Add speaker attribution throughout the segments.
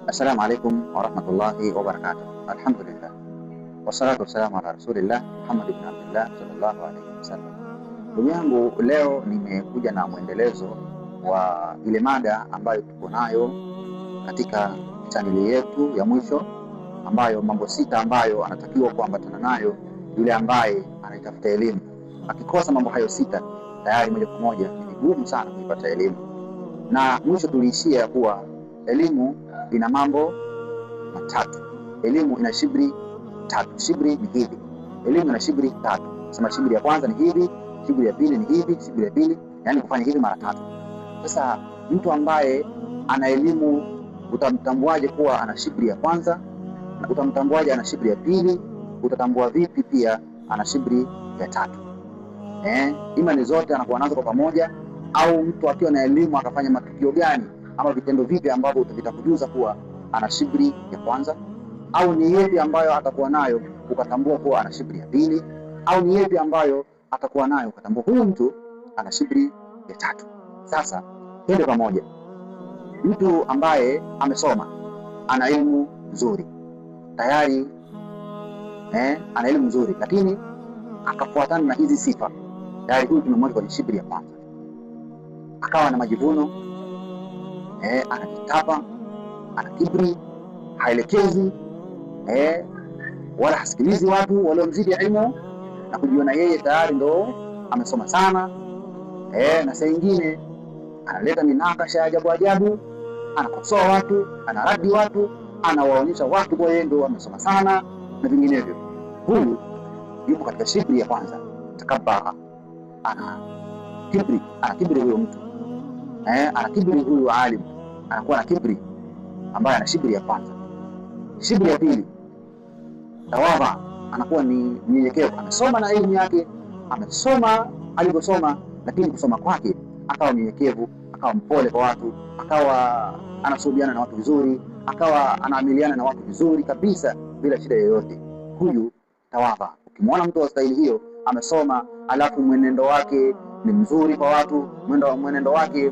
Speaker 1: Assalamu alaikum warahmatullahi wabarakatuh. Alhamdulillah wassalatu wassalamu ala rasulillah Muhammad ibn Abdullah sallallahu alaihi wasallam. Ndugu yangu, leo nimekuja na mwendelezo wa ile mada ambayo tuko nayo katika chaneli yetu ya mwisho, ambayo mambo sita ambayo anatakiwa kuambatana nayo yule ambaye anaitafuta elimu. Akikosa mambo hayo sita, tayari moja kwa moja ni vigumu sana kuipata elimu. Na mwisho tuliishia kuwa elimu ina mambo matatu. Elimu ina shibri tatu. Shibri ni hivi. Elimu ina shibri tatu. Sema shibri ya kwanza ni hivi, shibri ya pili ni hivi, shibri ya pili, yani kufanya hivi mara tatu. Sasa mtu ambaye ana elimu utamtambuaje kuwa ana shibri ya kwanza? Utamtambuaje ana shibri ya pili? Utatambua vipi pia ana shibri ya tatu? Ima ni zote anakuwa nazo kwa pamoja, au mtu akiwa na elimu akafanya matukio gani ama vitendo vipi ambavyo vitakujuza kuwa ana shibri ya kwanza, au ni yepi ambayo atakuwa nayo ukatambua kuwa ana shibri ya pili, au ni yepi ambayo atakuwa nayo ukatambua huyu mtu ana shibri ya tatu. Sasa twende pamoja. Mtu ambaye amesoma, ana elimu nzuri tayari, ana elimu nzuri lakini akafuatana na hizi sifa, tayari huyu tumemweka kwenye shibri ya kwanza. Akawa na majivuno, anajitapa, ana kibri, haelekezi, wala hasikilizi watu waliomzidi elimu na kujiona yeye tayari ndo amesoma sana, na saa nyingine analeta minakasha ajabu ajabu, anakosoa watu, anaradi watu, anawaonyesha watu kwa yeye ndo amesoma sana na vinginevyo. Huyu yupo katika shibri ya kwanza, takabara, ana kibri, ana kibri huyo mtu. Ana kibri huyu alim, anakuwa na kibri ambaye ana shibri ya kwanza. Shibri ya pili, tawadha, anakuwa ni mnyenyekevu, amesoma na elimu yake, amesoma alivyosoma, lakini kusoma kwake akawa mnyenyekevu, akawa mpole kwa watu, akawa anasuhubiana na watu vizuri, akawa anaamiliana na watu vizuri kabisa bila shida yoyote. Huyu tawadha. Ukimwona mtu wa staili hiyo amesoma, alafu mwenendo wake ni mzuri kwa watu, mwenendo wake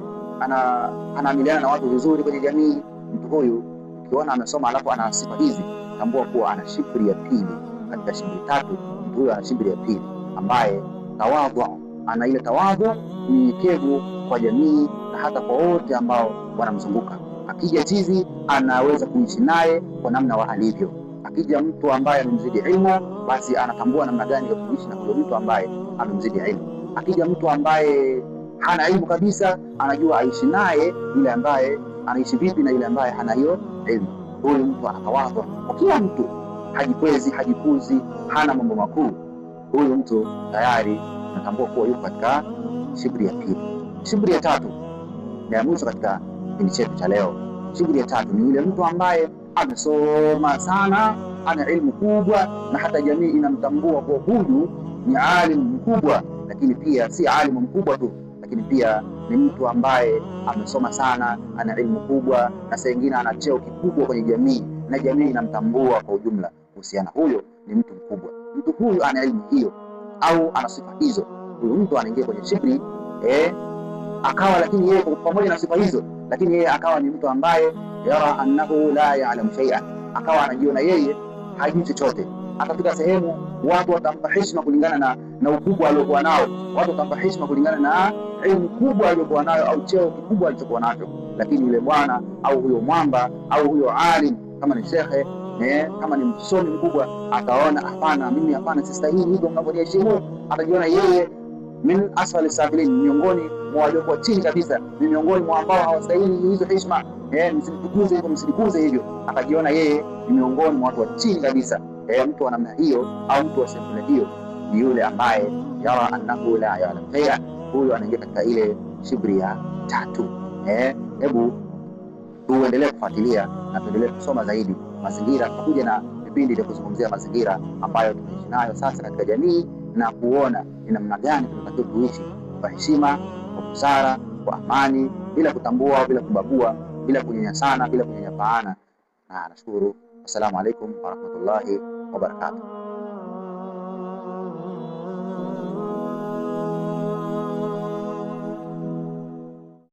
Speaker 1: anaamiliana na watu vizuri kwenye jamii, mtu huyu ukiona amesoma alafu ana sifa hizi, tambua kuwa ana shibri ya pili katika shibri tatu. Mtu huyu ana shibri ya pili ambaye tawadhu, ana ile tawadhu, mnyenyekevu kwa jamii na hata kwa wote ambao wanamzunguka. Akija chizi anaweza kuishi naye kwa namna wa alivyo. Akija mtu ambaye amemzidi ilmu, basi anatambua namna gani ya kuishi na huyo mtu ambaye amemzidi ilmu. Akija mtu ambaye hana ilmu kabisa, anajua aishi naye yule ambaye anaishi vipi na yule ambaye hana hiyo ilmu. Huyu mtu anatawadhu kwa kila mtu, hajikwezi, hajikuzi, hana mambo makuu. Huyu mtu tayari anatambua kuwa yuko katika shibri ya pili. Shibri ya tatu na ya mwisho katika kipindi chetu cha leo, shibri ya tatu ni yule mtu ambaye amesoma sana, ana ilmu kubwa na hata jamii inamtambua kwa huyu ni alimu mkubwa, lakini pia si alimu mkubwa tu, lakini pia ni mtu ambaye amesoma sana, ana ilmu kubwa na saa nyingine ana cheo kikubwa kwenye jamii na jamii inamtambua kwa ujumla kuhusiana, huyo ni mtu mkubwa. Mtu huyu ana ilmu hiyo au ana sifa hizo, huyu mtu anaingia kwenye shibri akawa, lakini yeye pamoja na sifa hizo, lakini yeye akawa ni mtu ambaye yara annahu la ya'lamu shay'an, akawa anajiona yeye hajui chochote. Atafika sehemu watu watampa heshima kulingana na ukubwa aliokuwa nao, watu watampa heshima kulingana na elimu kubwa aliyokuwa nayo au cheo kikubwa alichokuwa nacho, lakini yule bwana au huyo mwamba au huyo alim, kama ni shekhe, kama ni msomi mkubwa, ataona hapana, mimi hapana, sistahili hivyo mnavyoniheshimu. Atajiona yeye min asfali safilin, miongoni mwa waliokuwa chini kabisa, ni miongoni mwa ambao hawastahili hizo heshima, msinitukuze hivyo, msinikuze hivyo. Akajiona yeye ni miongoni mwa watu wa chini kabisa. Mtu wa namna hiyo au mtu wa sehemu hiyo ni yule ambaye yara annahu la ya'lam shay'an, huyo anaingia katika ile shibri ya tatu. Hebu tuendelee kufuatilia na tuendelee kusoma zaidi mazingira. Tutakuja na vipindi vya kuzungumzia mazingira ambayo tunaishi nayo sasa katika jamii na kuona ni namna gani tunatakiwa kuishi kwa heshima, kwa busara, kwa amani, bila kutambua, bila kubagua, bila kunyanyasana, bila kunyanyapaana. Na nashukuru. Assalamu alaikum warahmatullahi wabarakatuh.